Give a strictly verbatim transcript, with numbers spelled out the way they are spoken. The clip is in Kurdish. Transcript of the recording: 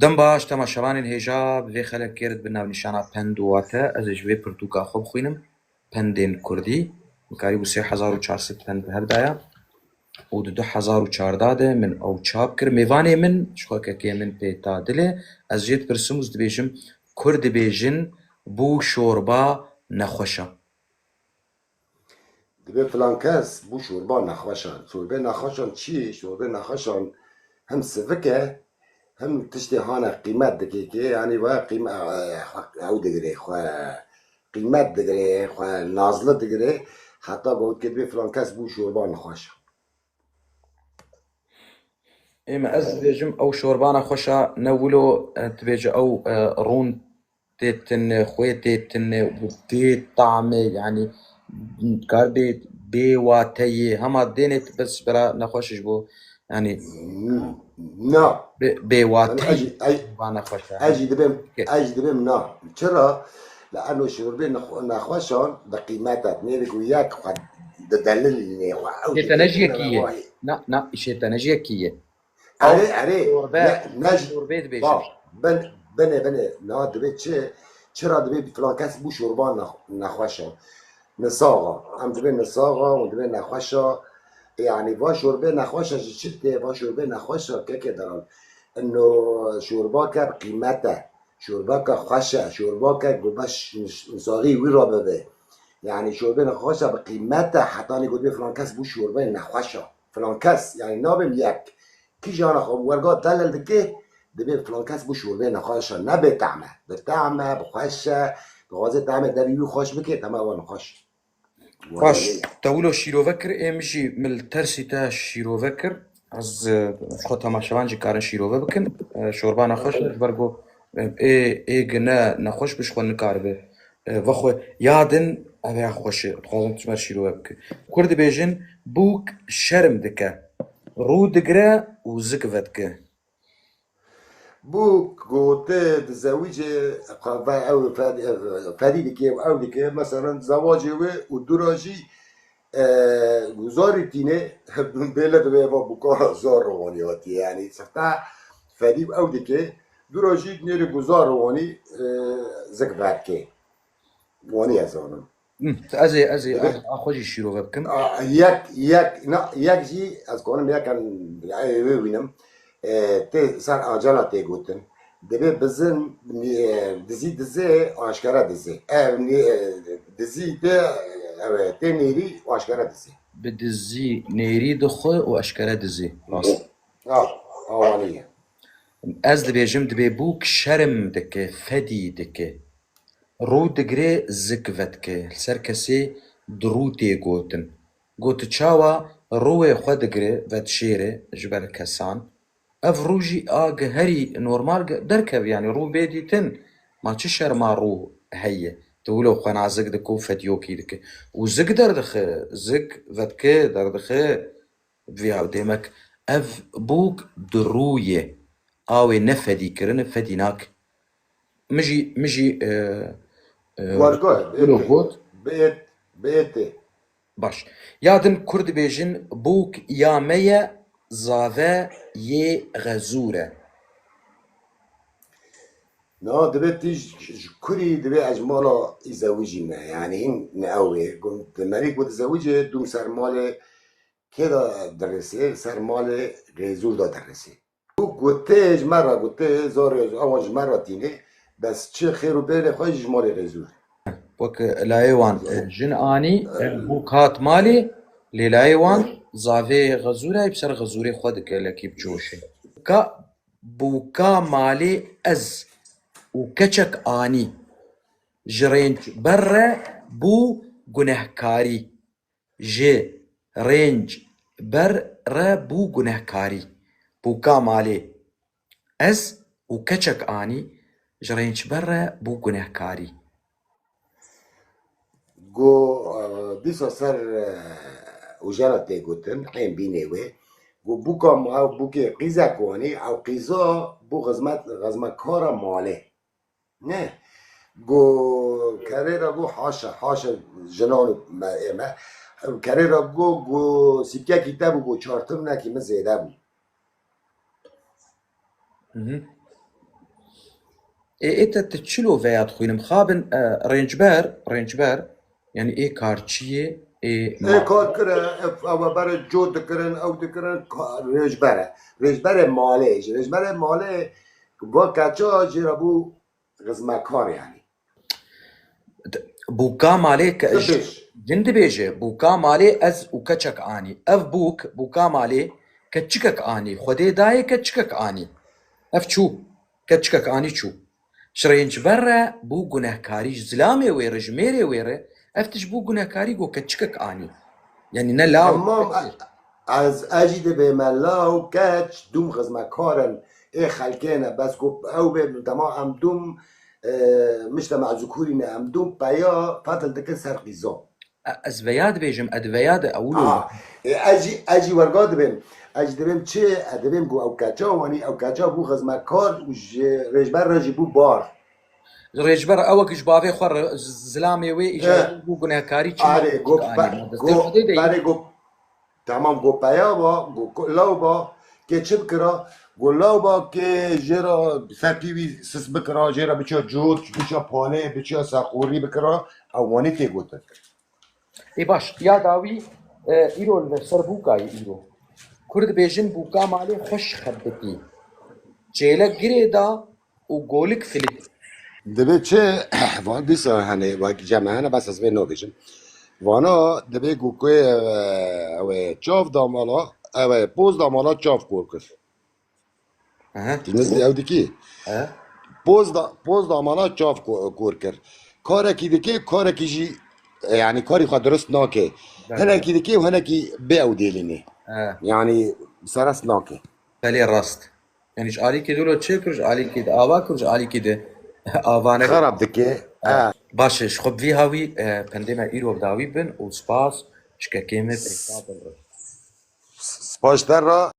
Dem baş temaşevanên hêja, bi vê xelekê re di bin navnîşana pend û wate, ez ê ji vê pirtûka xwe bixwînim. Pendên kurdî, min karîbû sê hezar û çar sed pend bi hev daya û di du hezar û çardeh de min ew çap kir. Mêvanê min ji xwe kekê min pê ta dilê, ez jê dipirsim û ez dibêjim, Kur dibêjin, bû şorba nexweş e. Dibê filan kes bû şorba nexweşan. Şorbê nexweşan çi? Şorbê nexweşan hem sivik e, hem tiştê hane qîmet dike ki, yanî we qîme-, ew digirê xwe, qîmet digirê xwe, nazli digirê. Heta got ki dibê filan kes bû şorba nexweşan. Ê me ez dibêjim ew şorba nexweş e, ne wilo, e, dibêje ew, e, rûn tê tine, xwê tê tine, bi bê tamê, yanî kar bê, bê wateyê, hema dênê bes bira nexweş ji bo, yanî Na. bê, bê wateyê Yanî ez jî, ez, ba nexweş e. ez jî dibêm, Ke- ez jî dibêm na. Çira? Li eno şorbê nexwe-, nexweşan bi qîmet e. Nêvê ku yek xwe didelilîne xwe ew Şête ne ji yekî ye. Na, na, şête ne ji yekî ye. Erê, erê. Şorbe, Ne, ne ji- şorbê dibêjin. Bak, bin, binê, binê. Na dibê çi? Çira dibê filan kes bû şorba nex-, nexweşa. Nisaxa. Em dibê nisaxa, hûn dibê nexweşa. Yanî va şorbê nexweşa ji çi tê? Va şorbê nexweşa keke deran. Ino şorbake bi qîmet e. Şorbake xweş e. Şorbake ku beş mis-, misaxî wî re bibe. Yanî şorbê nexweşa bi qîmet e. Hetanî ku dibê filan kes bû şorbeyê nexweşa. Filan kes, yanî nabêm yek. Kîjana xwe werga delil dike, dibê filan kes bû şorbeyê nexweş e. Ne bê tehm e. Bi tehm e, bi xweş e, dixwaze tehmê devî wî xweş bike, tehma wan xweş. Baş, te wilo şîrove kir, ê min jî min li tersî te şîrove kir. Ez, e, xwe temaşevan jî karin şîrove bikin. E, şorba nexweş e, ji ber ku, e, ê, ê gine nexweş bi ji xwe nikaribe. E, vexwe ya din, ev ya xweş e. Dixwazim tu ji me re şîrove bikin. Kur dibêjin, bûk şerm dike. Rû digire û zik vedike. Bûk ku te dizewicê, xwe ve ew fed-, fedî dike û ew dike, meselen zewacê wê û dûra jî, e, zarî tîne, bêle dibe eva bûka zor ronî hatiye. Yanî sifte fedî û ew dike, dûra jî nêrê ku zor ronî, e, zik vedike. Wanî ez zanim. Hı, ez ê, ez ê, ez a xwe jî şîrove bikim. A, yek, yek, na, yek jî ez konim yek em, ê wê wînim. E, tê ser acela tê gotin. Dibê bizin, e, dizî dizê, aşkere dizê. Ev, e, dizî tê, ev, tê nêrî, aşkere dizê. Bi dizî nêrî dixwe û eşkere dizê. Rast. Ha, awanî ye. Ez dibêjim, dibê bûk şerm dike, fedî dike. Rû digire zik vedike. Li ser kesê di rû tê gotin. Got, tu çawa rûyê xwe digire vedişêre ji ber kesan? Ev rû jî a giherî normal ge-, derkev, yanî rû bê dîtin. Ma çi şerma rû heye? Tu wilo xwe nazik dike û fediyokî dike. Û zik derdixe, zik vedike, derdixe. Vîya demek ev bûk di rû ye. A wê ne fedî kirine, fedî nake. Min jî, min jî, e, e, Werga, wilo got. Bêt, bêtê. Baş. Ya din kur dibêjin, bûk ya me ye, zave yê xezûr e. Na, dibê tî ji, ji kurî dibê ez ji mala îzewicî me. Yanî hîn ne ew ê. Got, di merî ku dizewicê dûm ser malê kê de dirisê, ser malê rêzûr de dirisê. Û gotê ji me re gotê, zor ewan ji me re tînê, bes çi xêr û bêrê xwe jî ji malê rêzûr. Wek layê wan, e, jin anî, e, bûk hat malê, lê layê wan zavê xezûrayê bi ser xezûrê xwe dike, lekî bi coşê. Ka bûka malê ez û keçek anî, ji rênc ber re bû gunehkarî. Ji rênc ber re bû gunehkarî. Bûka malê ez û keçek anî, ji rênc ber re bû gunehkarî. Go, e, dîsa ser, e, ojana tê gotin, ên bînê wê. Go bûka ma-, ew bûkê qîzek wanî, ew qîza bû xizmet, xizmetkara malê. Ne. Go kerê re go haşa, haşa jinan û me, ê me. Ew kerê re go, go sîpkekî te bû, go çartimnekî min zêde bû. Hı hı. Ê, ê te tu çilo veya dixwînim. Xabin, e, rêncber, rêncber, yani ê karçiyê, ê Ê ma- kar kire, ev, ew bere cot dikirin, ew dikirin, ka-, rêncber e. Rêncberê malê, ji rêncberê malê va keça jê re bû xizmetkar yani. Bûka malê ke-, Dibêj. Jin dibêje, bûka malê ez û keçek anî. Ev bûk, bûka malê keçikek anî. Xwedê dayê keçikek anî. Ev çû, keçikek anî çû. Ji rêncber re bû gunehkarî, ji zilamê wê re, ji mêrê wê re, ev tişt bû gunehkarî ku keçikek anî. Yani ne law. Tamam, ez, ez jî dibême law, keç, dûm xizmetkar in, ê xelkê ne, bes ku ew bê, dema em dûm, e, miştema zikûrî ne, em dûm peya fetil dikin ser qîzan. E, ez veya dibêjim, e, di veya de ewilo. Ha, e, ez jî, ez jî werga dibêm. Ez jî dibêm çi? Ez dibêm ku ew keça wanî, ew keça bû xizmetkar û ji rêjber re jî bû bar. Rêjber ew ki ji bavê xwe re, zilamê wê îcar bû gunehkarî çi? Arê, go, go, berê go, tamam, go peya ba, go, go, law ba, kê çi bikira? Go law ba kê jê re ser pî wî sis bikira, jê re biçiya cot, biçiya palê, biçiya serxorî bikira, ew wanî tê gotin. Ê baş, ya dawî, e, îro li ser bûkayê îro. Kur dibêjin bûka malê xweş xebitî. Çêlek girê da û golik filît. Dibê çi? Van dîsa hene, wek cem hene, bes ez vê nabêjim. Vana dibê ku ku, e, ew ê çav da mala, ew ê poz da mala çav kor kir. Aha. Tu nizdî ew dikî? Aha. Poz da, poz da mala çav ko-, kor kir. Karekî dike, karekî jî, e, yani karî xwe dirust nake. Belê. Hinekî dike û hinekî bê ew dêlînê. Aha. Yani seres nake. Belê rast. Yani ji alîkî de lo çê kir, ji alîkî de ava kir, ji alîkî de ava neke. Xerab dike. Aha. Baş e, ji xwe bi vî hawî, e, pendê me îro bi dawî bin û spas ji kekê me pêka bin. Spas te ra.